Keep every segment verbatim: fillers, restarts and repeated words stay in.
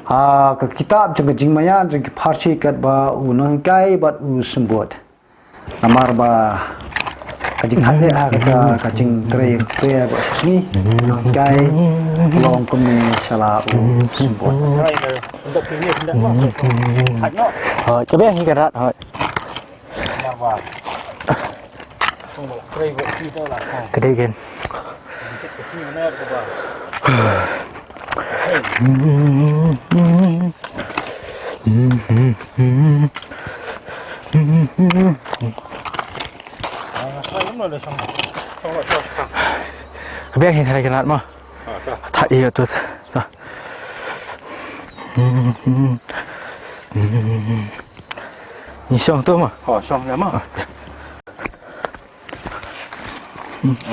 Ha ka kitab jong ka jingmaïan jong ki pharshi katba u nonghikai bad u symbud. Namar ba ka jingthait ha kata ka jingtrei kper bad sngi, u nonghikai long kumne sha la u symbud. Hooid, ka biang hi ka rat, hooid. Ka dei kan. Ka biang hi tharai ka rat mo. Thait ïa tu. Ngi shong tu mo. Oh, shong ïa mo.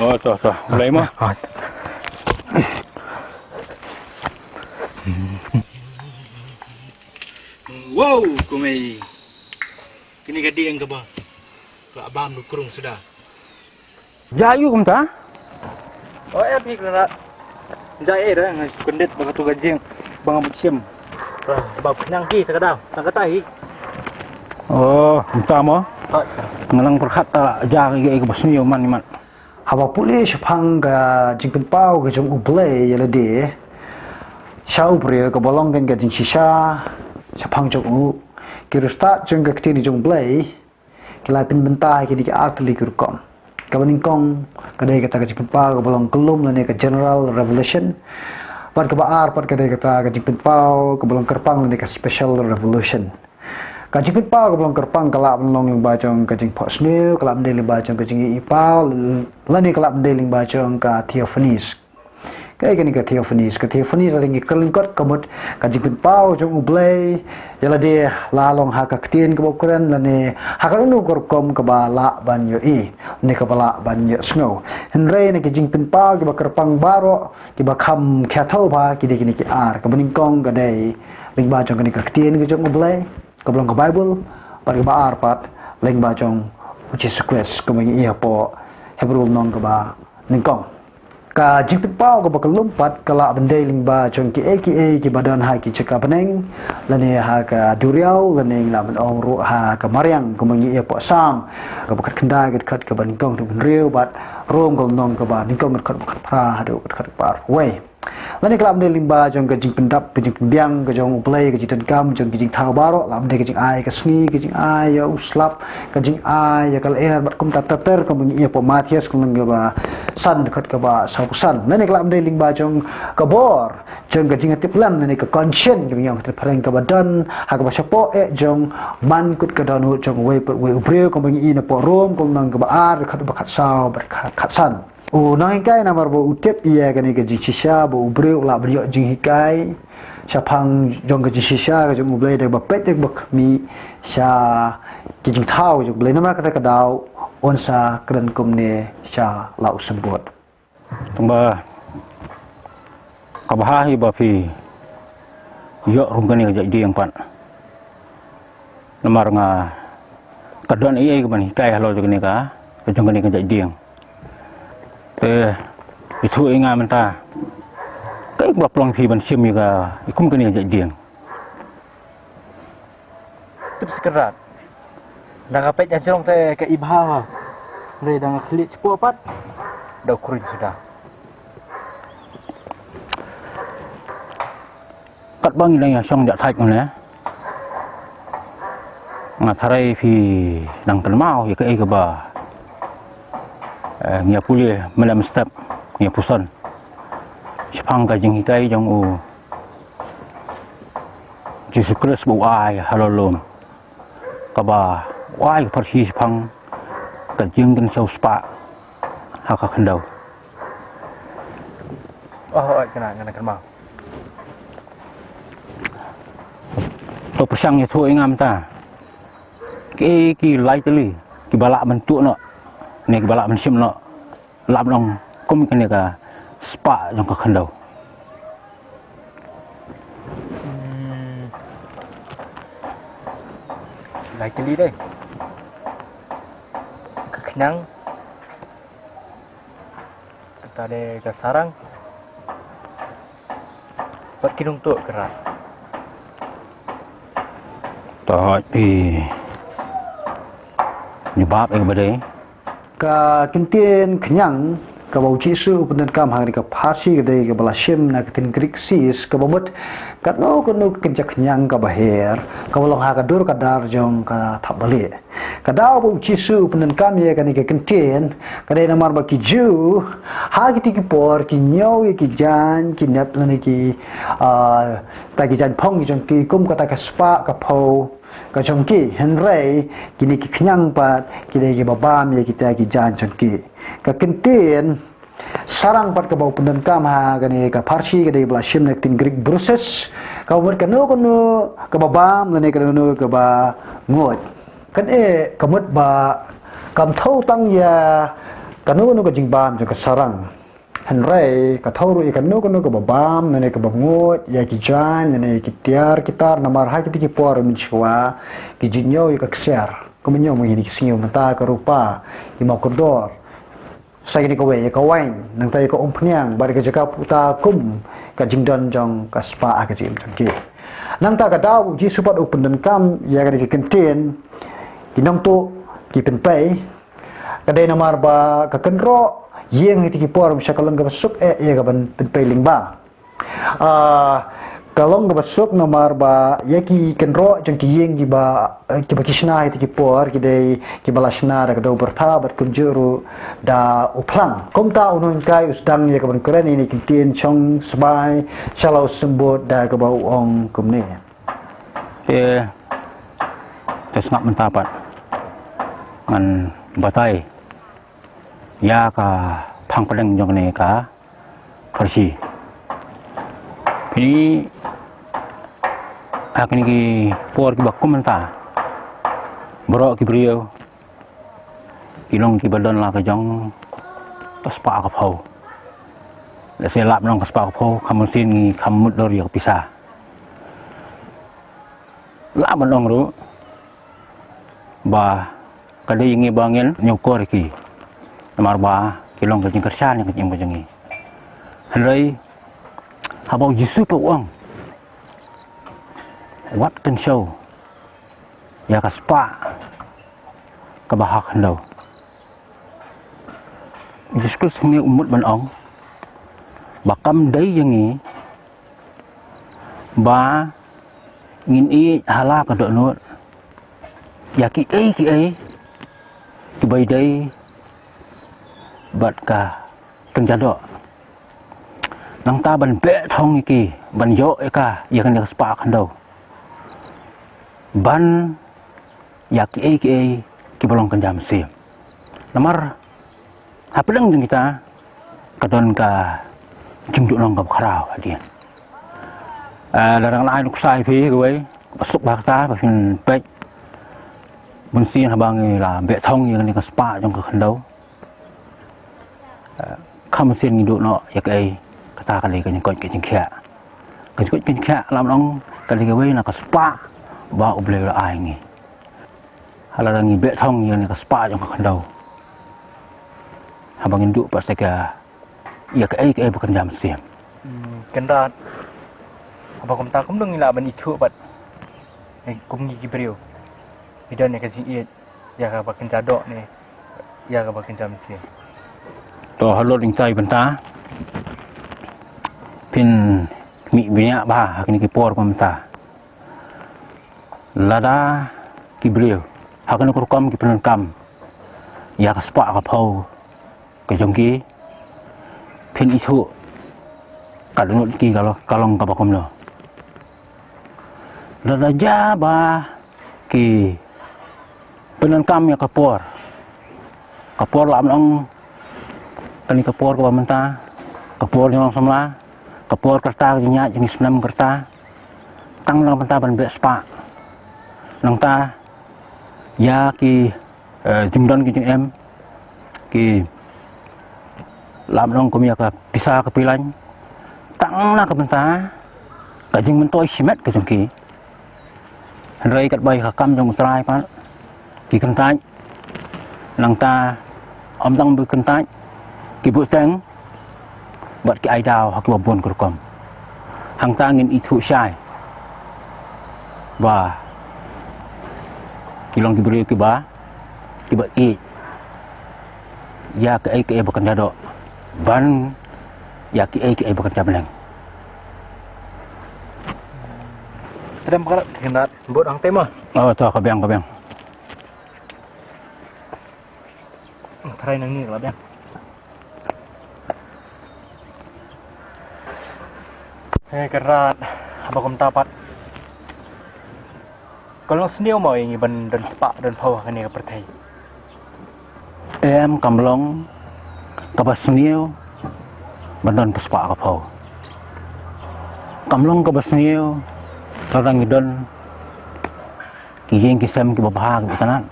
Oh, to, to. Ulei mo. Ah. Wow, kumne. Kine ka dieng kaba la bam du krung suda. Ja ïu kumta? Oh, eh, phi kena. Ja eh da ngai sukendit ba katu ka jing ba ngam chim. Ba khnang hi ta ka dau, ta ka tai. Oh, kumta mo. Nga nang pyrkhat ta ja ka ba sniew man man. Haba pule shaphang ka jingpynpaw ka jong U Blei ïa lade sha u briew kaba long kan ka jingshisha shaphang jong u, ki riewstad jong ka ktien jong U Blei ki la pynbynta ha kine ki artylli ki rukom. Kaba nyngkong ka dei kata ka jingpynpaw kaba long kyllum lane ka general revelation. Bad kaba ar pat ka dei kata ka jingpynpaw kaba long kyrpang lane ka special revelation. Ka jingpynpaw kaba long kyrpang ka lah ban long lyngba jong ka jingphohsniew, ka lah ban dei lyngba jong ka jingïohi paw, lane ka lah ban dei lyngba jong ka theophanies. Kaei kane ka theophanies? Ka theophanies lane ngi kren lyngkot ka mut ka jingpynpaw jong U Blei ïa lade la long ha ka ktien kaba u kren lane ha kano kano ka rukom kaba lah ban ïohi ne kaba lah ban ïohsngew. Hynrei na ki jingpynpaw kiba kyrpang baroh kiba kham khia thew bha ki dei kine ki ar. Kaba nyngkong ka dei lyngba jong kane ka ktien ka jong U Blei kaba long ka Baibl, bad kaba ar pat lyngba jong U Jisu Khrist, kumba ngi ïohi hapoh Hebru lynnong kaba nyngkong. Ka jingpynpaw kaba kyllum pat ka lah ban dei lyngba jong kiei kiei kiba don ha ki jaka bneng, lane ha ka duriaw, lane ngi lah ban ong ruh ha ka mariang, kumba ngi ïohi hapoh Salm kaba khatkhyndai, ka dkhot kaba nyngkong haduh hynriew, bad Rom ka lynnong kaba nyngkong, ka dkhot ba khatphra haduh ka dkhot ba arphew wei. Lane ka lah ban dei lyngba jong ka jingpyndap, ka jingpynbiang ka jong U Blei, ka jingdonkam jong ki jingthaw baroh, lah ban dei ka jingai ka sngi, ka jingai ïa u slap, ka jingai ïa ka lyer, bad kumta ter ter, kumba ngi ïohi hapoh Mathaios ka lynnong kaba san, dkhot kaba sawphew san. Lane ka lah ban dei lyngba jong ka bor jong ka jingïatiplem, lane ka conscience, kaba ngi ong ha ka ktien phareng, kaba don ha kaba shapoh eh jong man kut ka dohnud jong uwei pa uwei u briew, kumba ngi ïohi napoh Rom ka lynnong kaba ar, dkhot ba khatsaw bad khatsan. U nonghikai namar ba u tip ïa kane ka jingshisha ba u briew u lah ban ïoh jinghikai shaphang jong ka jingshisha ka jong U Blei da kaba peit da kaba khmih sha ki jingthaw jong U Blei, namar kata ka daw un sa kren kumne sha la u symbud. Tang ba kaba bha hi ba phi ïoh ruh kane ka jait dieng pat. Namar nga ka don ei ei kaban hikai halor jong kane ka, ka jong kane ka jait dieng. Te ithuh ïa nga mynta kaei kaba pynlong phi ban shim ïa ka, ïa kum kane ka jait dieng. Tip secret. Da nga peit hajrong te ka i bha. Hynrei da nga khlieh shapoh pat da u khruin suda. Katba ngi dang ïa shong ïa thait ngi ne, nga tharai phi dang kynmaw ïa kaei kaba, eh, ngi ïa pule mynne mynstep, ngi ïa puson shaphang ka jinghikai jong u Jisu Khrist ba u ai halor lum, kaba u ai ka pharshi shaphang ka jingkynshew spah ha ka khyndew. Oh, oh, kane, kane, kane. To pyrshang ïathuh ïa nga mynta. Ki, ki lai tylli kiba lah ban tuh noh ne kiba lah ban shim noh, lah ban long kum kane ka spah jong ka khyndew. Hmm. Lai tylli dei. Ka khnang. Kata dei ka sarang. Bad ki nongtuh krat. To hoi phi jubab ïa kaba dei. Ka kyntien khñiang kaba u Jisu u pyndonkam ha kane ka pharshi ka dei kaba la shim na ka ktien Greek sis kaba mut kano kano ka kynja khñiang kaba her kaba long ha ka dur ka dar jong ka thapbalieh. Ka daw ba u Jisu u pyndonkam ïa kane ka kyntien ka dei namar ba ki Jiw ha kiti ki por ki ñiew ïa ki jaiñ ki nep lane ki, ah, ta ki jaiñ phong ki jong ki kum kata ka spah ka phew ka jong ki, hynrei kine ki khñiang pat ki dei kiba bam ïa kita ki jaiñ jong ki. Ka kyntien sarang pat kaba u pyndonkam ha kane ka pharshi ka dei ba la shim na ka ktien Greek brusis kaba mut kano kano kaba bam lane kano kano kaba nguid. Kane ka mut ba kam thew tang ïa kano kano ka jingbam jong ka sarang, hynrei ka thew ruh ïa kano kano kaba bam lane kaba nguid ïa ki jaiñ lane ki tiar ki tar, namar ha kiti ki por mynshwa ki ju ñiew ïa ka ksiar, kumba ñiew mynhynnin ki sngi mynta, ka rupa, ki mawkordor, sa kine kawei, ïa ka wain, nangta ïa ka umphniang bad ïa ka jaka puta kum ka jingdon jong ka spah ha ka jingim jong ki. Nangta ka daw u Jisu pat u pyndonkam ïa kane ka kyntien ki nongtuh ki pynpei, ka dei namar ba ka kynroh ïing ha kiti ki por mynshwa ka long kaba suk eh ïa kaban pynpei lyngba. Ah, ka long kaba suk namar ba ïa ki kynroh jong ki ïing kiba, eh, kiba ki shna ha kiti ki por ki dei kiba la shna da ka dew byrtha bad kumjuh ruh da u phlang. Kumta u nonghikai u sdang ïa kaban kren ïa kine ki kyntien shong sbai sha la u symbud da kaba u ong kumne. Te, te sngap mynta pat ngan batai ïa ka phang pdeng jong kane ka pharshi. Phi, ha kine ki por kiba kum mynta, baroh ki briew ki long kiba don la ka jong ka spah ka phew. Lehse lap nong ka spah ka phew, kham mynsiem ngi kham mutdur ïa ka pisa. Lah ban ong ruh ba ka dei ïa ngi ba ngin ñiewkor ïa ki, namar ba ki long ka jingkyrshan ïa ka jingim ka jong ngi. Hynrei haba u Jisu pat u ong, wat kynshew ïa ka spah kaba ha khyndew. Jisu Khrist hangne u mut ban ong ba kam dei ïa ngi ba ngin ïeit ha la ka dohnud ïa kiei kiei kiba ïadei bad ka kynja doh. Nangta ban beh thong ïa ki, ban ïoh ïa ka, ïa kane ka spah khyndew. Ban ïa kiei kiei kiba long kynja mynsiem. Namar hapdeng jong kita ka don ka jingduhnong kaba khraw hadien. Eh, lada nga la ai nuksa ïa phi kawei ba suk ba kata ba phin peit. Mynsiem haba ngi la beh thong ïa kane ka spah jong ka khyndew, eh, kham mynsiem ngi duh noh ïa kaei, kata ka dei ka jingkoit ka jingkhiah. Ka jingkoit ka jingkhiah lah ban ong ka dei kawei na ka spah ba U Blei u la ai ngi. Lada ngi beh thong ïa kane ka spah jong ka khyndew, haba ngin duh pat sa ka ïa kaei kaei ba kynja mynsiem. Hmm, kynrad. Haba kumta kumno ngi lah ban ithuh pat, eh, kum ngi ki briew, ngi don ïa ka jingïeit ïa kaba kynja doh ne ïa kaba kynja mynsiem? To halor ïing tai bynta phin mih bniah bha ha kine ki por kumta. Lada ki briew ha kane ka rukom ki pyndonkam ïa ka spah ka phew ka jong ki, phin ithuh ka dohnud ki ka long, ka long kaba kumno. Lada jia ba ki pyndonkam ïa ka por, ka por lah ban ong kane ka por kaba mynta, ka por jong nong samla, ka por ka rta ka jingïaid jong ki snem ka rta, tang na ka bynta ban beh spah. Nangta ïa ki, eh, jingdon ki jingem, ki lah ban ong kum ïa ka pisa ka pilan, tang na ka bynta ka jingmyntoi shimet ka jong ki. Hynrei katba ïa ka kam jong U Trai pat ki kyntait, nangta ym tang ba kyntait, ki buh teng bad ki ai daw ha kiba bun ki rukom. Hangta ngin ithuh shai ba Ki long ki briew kiba, kiba ïeit ïa kaei kaei ba kan jadoh ban ïa kiei kiei ba kan jabneng. Tadem ka rat, ka rat bud ang tema. Oh, to, ka biang, ka biang. Trai nang ni ka biang. Hei, ka rat, haba kumta pat, ka long sniew mo ïa ngi ban don spah don phew ha kane ka pyrthei? Em, kam long kaba sniew ban don ka spah ka phew. Kam long kaba sniew lada ngi don ki ïing ki sem kiba bha kiba itynnad.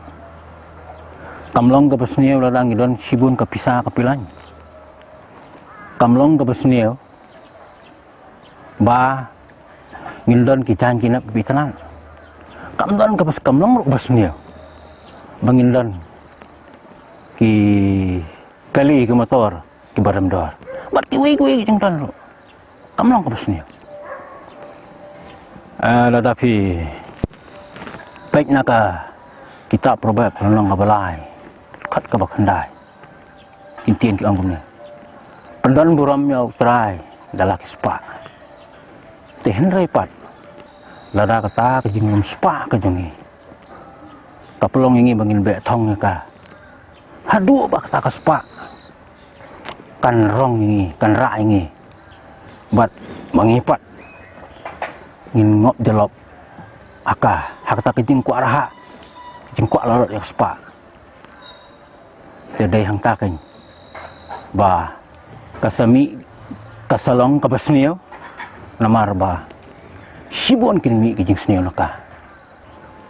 Kam long kaba sniew lada ngi don shibun ka pisa ka pilan. Kam long kaba sniew ba ngin don ki jaiñ ki nep kiba itynnad. Kam don kaba, kam long ruh ba sniew ba ngin don ki kali ki motor kiba rem dor bad kiwei kiwei ki jingdon ruh. Kam long kaba sniew. Eh, lada phi peit na ka kitab Proverb, lynnong kaba lai, dkhot kaba khyndai, ki ktien ki ong kumne: Pyndon burom ïa U Trai da la ki spah. Te hynrei pat, lada kata ka jinglum spah ka jong ngi ka pynlong ïa ngi ba ngin beh thong ïa ka, haduh ba kata ka spah kan rong ïa ngi, kan rah ïa ngi, bad ba ngi pat ngin ngop jyllop ha ka, ha kata ka jingkwah rhah, jingkwah lalot ïa ka spah. Te dei hangta keiñ ba ka sa mih, ka sa long kaba sniew, namar ba shibun kin mih ki jingsniew na ka.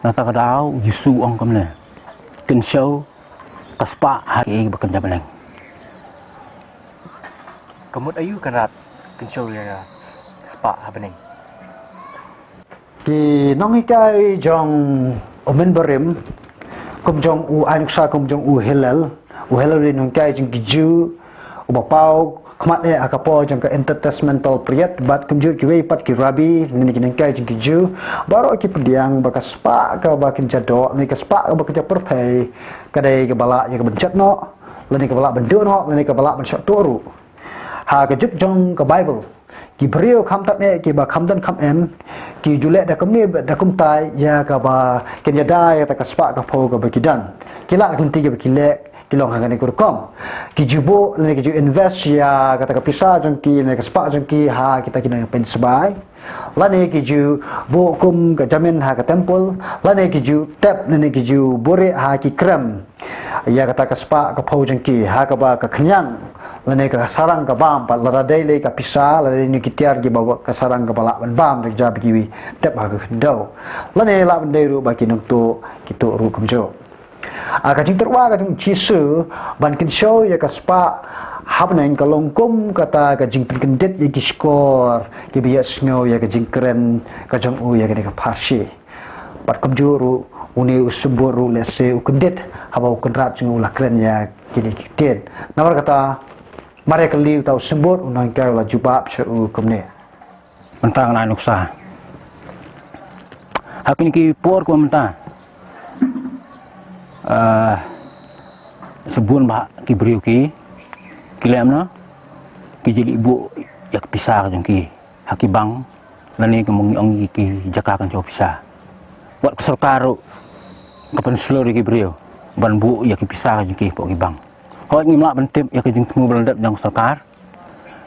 Nangta ka daw Jisu u ong kumne: Kynshew ka spah ha kiei ba kan jabneng. Ka mut aïu, ka rat, kynshew ïa ka spah ha bneng? Ki nonghikai jong u Myntbarim, kum jong u, ai nuksa, kum jong u Hillel. U Hillel u dei nonghikai jong ki Jiw, uba paw khmat eh ha ka por jong ka Intertestamental Period, bad kumjuh kiwei pat ki rabbi, lane ki nonghikai jong ki Jiw, baroh ki pdiang ba ka spah kaba kin jadoh, lane ka spah kaba kin japyrthei, ka dei kaba lah ïa ka ban jot noh, lane kaba lah ban duh noh, lane kaba lah ban shah tuh ruh. Ha ka juk jong ka Baibl, ki briew khamtam eh kiba kham don kham em, ki ju leh da kumne da kumtai ïa kaba kin ïada ïa kata ka spah ka phew kaba ki don. Ki lad ka lynti kaba ki leh, ki long ha kane ka rukom. Ki ju buh lane ki ju invest ïa kata ka pisa jong ki, lane ka spah jong ki ha kita ki nongpynsbai, lane ki ju buh kum ka jamin ha ka temple, lane ki ju tep, lane ki ju buhrieh ha ki krem ïa kata ka spah ka phew jong ki, ha kaba ka khñiang lane ka sarang ka bam pat, lada dei lei ka pisa, lada dei ne ki tiar kiba ka sarang kaba lah ban bam da ki ja ba kiwei tep ha ka khyndew, lane lah ban dei ruh ba ki nongtuh ki tuh ruh kumjuh. Ah, ka jingtyrwa ka jong u Jisu ban kynshew ïa ka spah ha bneng ka long kum kata ka jingpynkyndit ïa ki shkor kiba ïohsngew ïa ka jingkren ka jong u ïa kane ka pharshi. Bad kumjuh ruh une u symbud ruh lehse u kyndit haba u kynrad jong u la kren ïa kine ki ktien. Namar kata, mar ïa kylli uta u symbud, u nonghikai u la jubab sha u kumne: Mynta ngan ai nuksa. Ha kine ki por kumta, ah, shibun bah ki briew ki, ki leh kumno, ki ju leit buh ïa ka pisa ka jong ki ha ki bank, lane kumba ngi ong ki jaka kynshew pisa. Wat ka sorkar ruh ka pynslur ïa ki briew ban buh ïa ki pisa ka jong ki hapoh ki bank. Hooid, ngim lah ban tip ïa ka jingthmu ba la dep jong ka sorkar,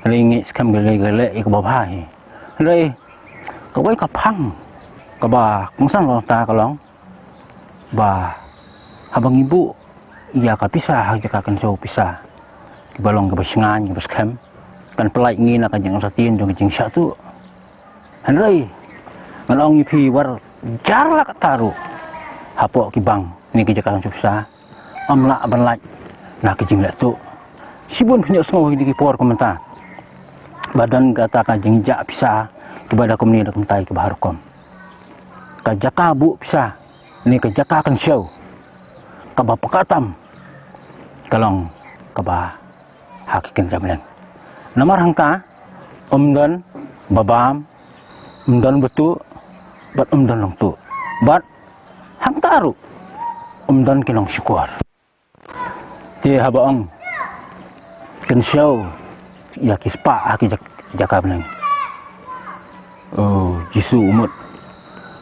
hynrei ngi skhem ka lei ka leh ïa kaba bha hi. Hynrei kawei ka phang kaba kongsan long ta ka long ba haba ngi buh ïa ka pisa ha jaka kynshew pisa kiba long kaba shngaiñ, kaba skhem, kan pyllait ngi na ka jingsahtien jong ka jingshah tuh. Hynrei ngan ong ïa phi, wat jar la katta ruh, hapoh ki bank ne ki jaka kynshew pisa, ym lah ban lait na ki jingleh tuh. Shibun phin ïohsngew ha kine ki por kumta ba don kata ka jingjah pisa kiba da kumne da kumtai kiba ha rukom. Ka jaka buh pisa ne ka jaka kynshew kaba paka tam ka long kaba ha ki kynja bneng. Namar hangta ym don ba bam, ym don ba tuh, bad ym don long tuh. Bad hangta ruh um don ki nongshukor. Te haba ong kynshew ïa ki spah ha ki jaka bneng, u Jisu u mut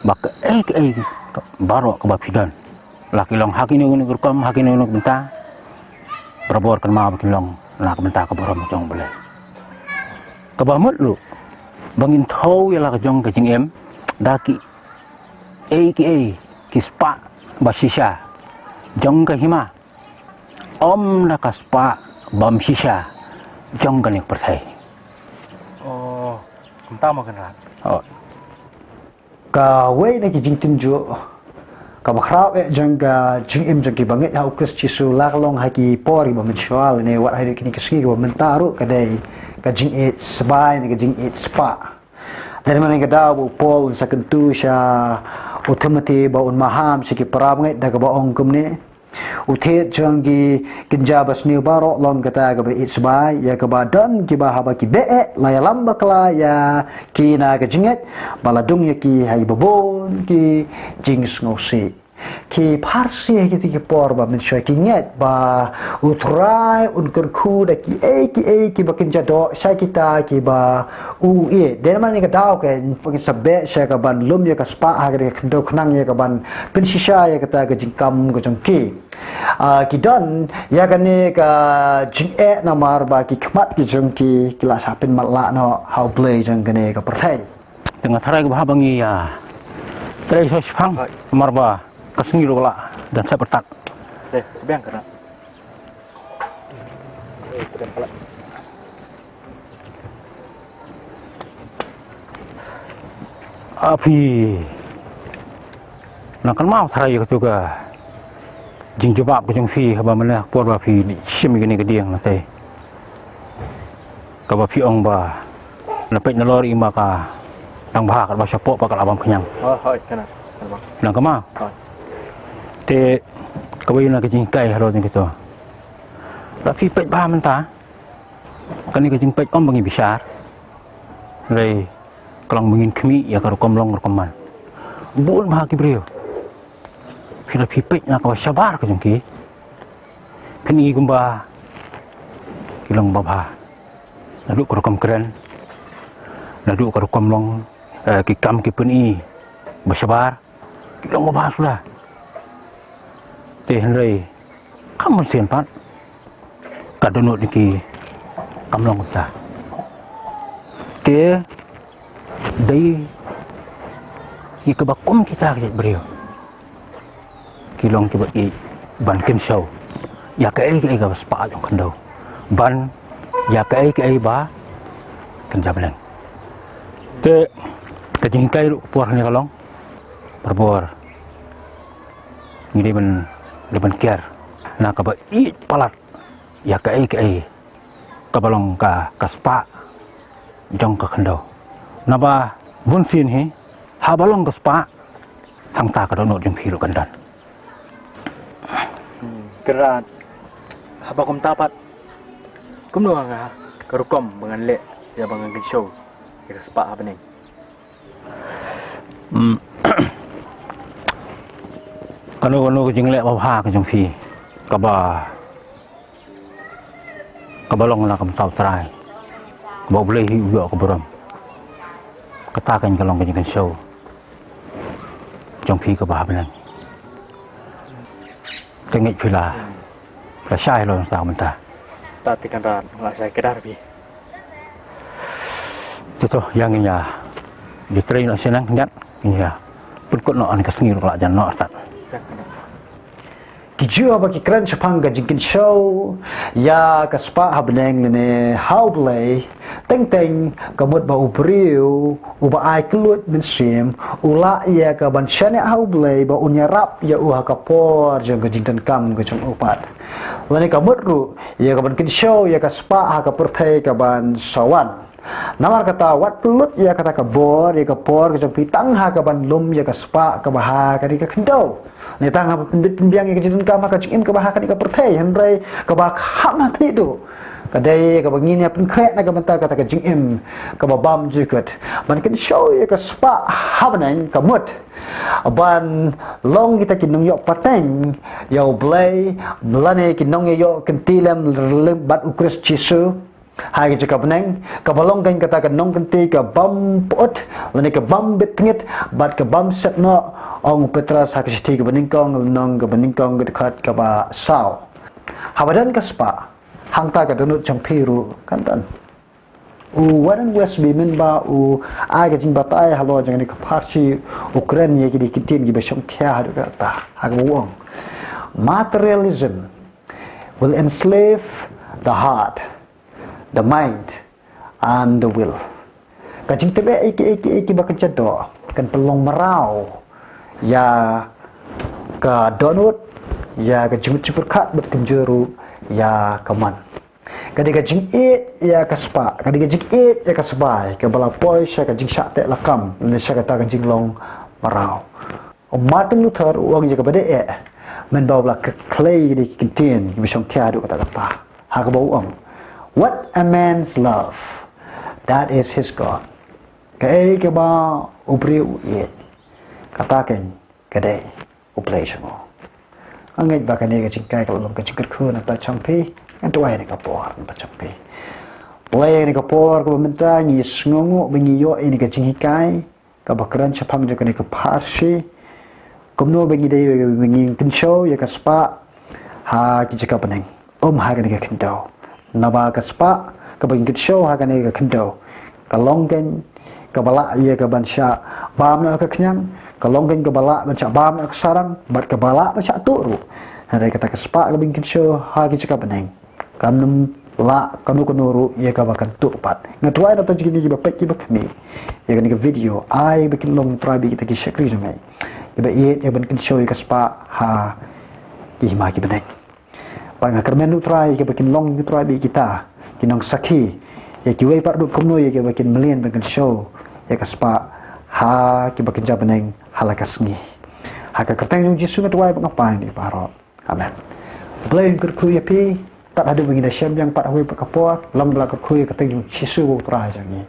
ba kaei kaei baroh kaba phi don, la ki long ha kino kino ki rukom, ha kino kino ki bynta, barabor kynmaw ba kin long na ka bynta ka burom jong U Blei. Kaba mut ruh ba ngin thew ïa la ka jong ka jingim da kiei kiei ki spah ba shisha jong ka hima, ym da ka spah bym shisha jong kane ka pyrthei. Oh, kumta mo Kynrad. Oh. Kawei na ki jingtynjuh kaba khraw eh jong ka jingim jong ki bangeit ha U Khrist Jisu, la ka long ha ki por kiba mynshuwa ne wat ha kine ki sngi kiba mynta ruh, ka dei ka jingïeit sbai ne ka jingïeit spah. Dei namar kata ba u Paul un sa kyntu sha u Timothy ba un maham sha ki para bangeit da kaba ong kumne: U thied jong ki kynja basniew baroh long kata kaba ïeit sbai, ïa kaba don kiba haba ki beh eh la ïalam bakla ïa ki na ka jingngeit, ba la dung ïa ki ha kiba bun ki jingsngewsih. Ki pharshi ha kito ki por ba mynshuwa ki ngeit ba U Trai un kyrkhu da kiei kiei kiba kynja doh sha kita kiba u ïeit. Dei namar kata ka daw ka ngin sa beh sha kaban lum ïa ka spah ha ka khyndew khnang ïa kaban pynshisha ïa kata ka jingkam ka jong ki. Ah, ki don ïa kane ka jingeh namar ba ki khmat ki jong ki ki la shah pynmatlah noh ha U Blei jong kane ka pyrthei. Te nga tharai kaba haba ngi ïa trei sha shipang namar ba ka sngi ruh ka la dang sa pyrtat. Dei, biang ka na. Ah, phi nang kynmaw tharai ïa katu ka jingjubab ka jong phi haba mynne por ba phi shim ïa kane ka dieng na te. Kaba phi ong ba na peit na lor i ma ka dang bha kat ba shapoh ba ka la bam khñiang. Oh, hoi, kana. Nang kynmaw. Hoi. Te kaba ïa na ka jingkai halor jong kito. La phi peit ba mynta. Kane ka jingpeit ym ba ngi bishar. Hynrei ka long ba ngin khmih ïa ka rukom long rukom man. Bun bha ki briew. Phi la phi peit na kaba shabar ka jong ki. Phin i kumba ki long ba bha. Naduh ka rukom kren. Naduh ka rukom long, eh, ki kam ki pyni ba shabar. Ki long ba bha suda. Te hynrei kam mynsiem pat ka dohnud ki kam long kumta. Te dei ïa kaba kum kita ki briew ki long kiba ïeit ban kynshew ïa kaei kaei kaba spah jong khyndew ban ïa kaei kaei ba kynja bneng. Te ka jinghikai ruh ka por hangne ka long barabor ngi dei ban, dei ban kiar na kaba ïeit palat ïa kaei kaei kaba long ka, ka spah jong ka khyndew. Naba bun sien hi haba long ka spah hangta ka dohnud jong phi ruh kan don. Hmm, Kynrad, haba kumta pat kumno nga ka rukom ba ngan leh ïa ba ngan kynshew ïa ka spah ha bneng? Hmm. Kano kano ka jingleh babha ka jong phi kaba, kaba long na ka bynta U Trai, ba U Blei hi u ïoh ka burom. Kata kan ka long ka jingkynshew jong phi kaba ha bneng. Te ngeit phi la, la shai lo sa mynta. Ta te Kynrad la shai kdar phi. Te to ïa ngin ïa di trei noh sha nang khyndiat ngin ïa pynkut noh, ane ka sngi ruh ka la jan noh stad. Ki Jiw haba ki kren shaphang ka jingkynshew ïa ka spah ha bneng lane ha U Blei, teng teng ka mut ba u briew uba ai kylluid mynsiem u lah ïa ka ban shaniah ha U Blei ba un ïarap ïa u ha ka por jong ka jingdonkam ka jong u pat. Lane ka mut ruh ïa ka ban kynshew ïa ka spah ha ka pyrthei ka ban sa wan. Namar kata wat pynlut ïa kata ka bor ïa ka por ka jong phi tang ha ka ban lum ïa ka spah kaba ha kane ka khyndew. Ne tang haba pynbit pynbiang ïa ka jingdonkam ha ka jingim kaba ha kane ka pyrthei, hynrei kaba kham ha khlieh duh Ka dei kaba ngin ïa pynkhreh na ka bynta kata ka jingim kaba bymjukut, ban kynshew ïa ka spah ha bneng, ka mut ban long kita ki nongïoh pateng ïa U Blei, lane ki nongïoh kynti lem lem bad U Khrist Jisu ha ki jaka bneng, kaba long kein kata ka nongkynti ka bym pyut lane ka bym bit tngit bad ka bym set noh, ong u Petros ha ka shithi kaba nyngkong, lynnong kaba nyngkong, ka dkhot kaba saw. Haba don ka spah, hangta ka dohnud jong phi ruh kan don. U Warren Wiersbe mynba u ai ka jingbatai halor jong kane ka pharshi, u kren ïa kine ki ktien kiba shongkhia haduh katta, ha kaba u ong: Materialism will enslave the heart, the mind, and the will. Ka jingtip ïa kiei kiei kiba kynja doh kan pynlong mraw ïa ka dohnud, ïa ka jingmut jingpyrkhat bad kynja ruh ïa ka mon. Ka dei ka jingïeit ïa ka spah, ka dei ka jingïeit ïa ka sbai kaba la poi sha ka jingshah teh lakam lane sha kata ka jinglong mraw. U Martin Luther u ong ïa kaba dei eh, mynba u la khlei ïa kine ki ktien kiba shongkhia haduh katta katta, ha kaba u ong: What a man's love, that is his God. Kaei kaba u briew u ïeit, kata kein ka dei U Blei jong u. Nga ngeit ba kane ka jinghikai ka la long ka jingkyrkhu na ka bynta jong phi. Ngan duwai ïa kane ka por na ka bynta jong phi. Blei, ïa kane ka por kaba mynta ngi sngewnguh ba ngi ïoh ïa kane ka jinghikai kaba kren shaphang jong kane ka pharshi, kumno ba ngi dei ba ngin kynshew ïa ka spah ha ki jaka bneng, um ha kane ka khyndew. Naba ka spah kaba ngin kynshew ha kane ka khyndew ka long kein kaba lah ïa ka ban shah bam noh ka khñiang, ka long kein kaba lah ban shah bam noh ka sarong bad kaba lah ban shah tuh ruh. Hynrei kata ka spah kaba ngin kynshew ha ki jaka bneng kam lah kano kano ruh ïa kaba kan tuh pat. Nga duwai na ka bynta jong kine kiba peit kiba khmih ïa kane ka video, ai ba kin long, Trai, ba kita ki shakri jong me kiba ïeit ïa ban kynshew ïa ka spah ha ki hima ki bneng. Bad nga kyrmen, Trai, ïa kiba kin long, Trai, ba kita ki nongsakhi, ïa kiwei pat ruh kumno, ïa kiba kin mlien ban kynshew ïa ka spah ha kiba kynja bneng ha la ka sngi. Ha ka kyrteng jong U Jisu nga duwai bad nga pan ïa kane baroh. Amen. Blei un kyrkhu ïa phi. Tad haduh ba ngin ïa shem biang pat ha kawei pat ka por, long ba la kyrkhu ïa ka kyrteng jong U Jisu U Trai jong ngi.